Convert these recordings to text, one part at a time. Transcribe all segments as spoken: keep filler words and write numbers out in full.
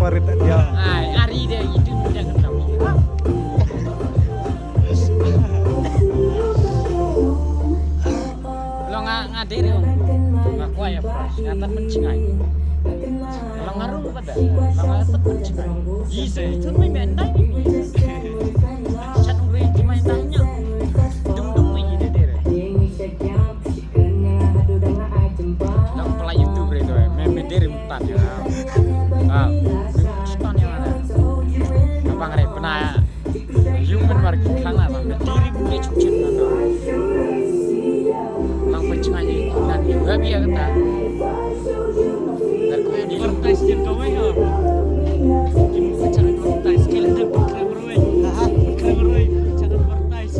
Ai, ari de itu mudah kan. Lo nga nga dere nga kuai ya pras nga tan menchingai. Lo nga rung pada lo nga tan menchingai. Isa itu mai mendai ni. Chan uri di mai tanya. Dung dung mai dere. Nang pela YouTube re tu eh. Me me diri mutan ya. Ah, mutan ya mana? Abang re pernah ya. Human war ki khana ba me diri bu re chukchun na na. Lang pechnga ni nan ni ba bia kata. Dar ko ni lang tais jen kawai ha. Kim pechnga tais kel dar ko krem roi. Ha ha. Krem roi pechnga tais.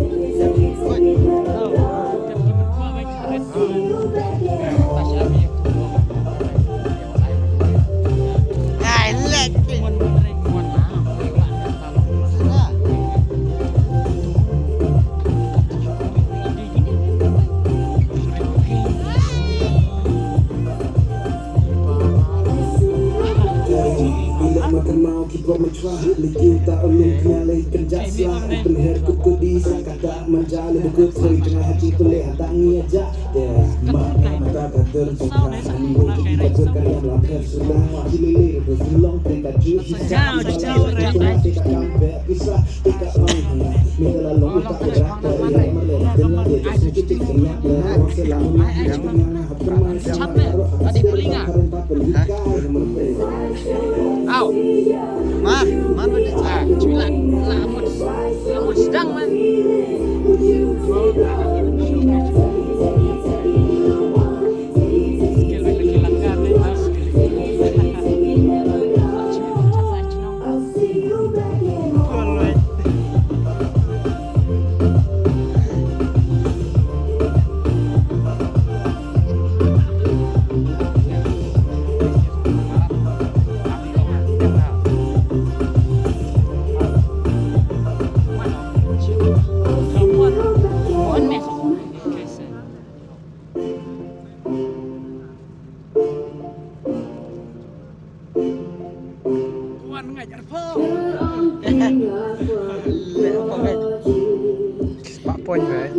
Au. Mar, mar ba dei. Ah, cuy lah, lah mut, lah mut sedang man. Wan ngai arphew. Leh arphew ngai. Spah point, right?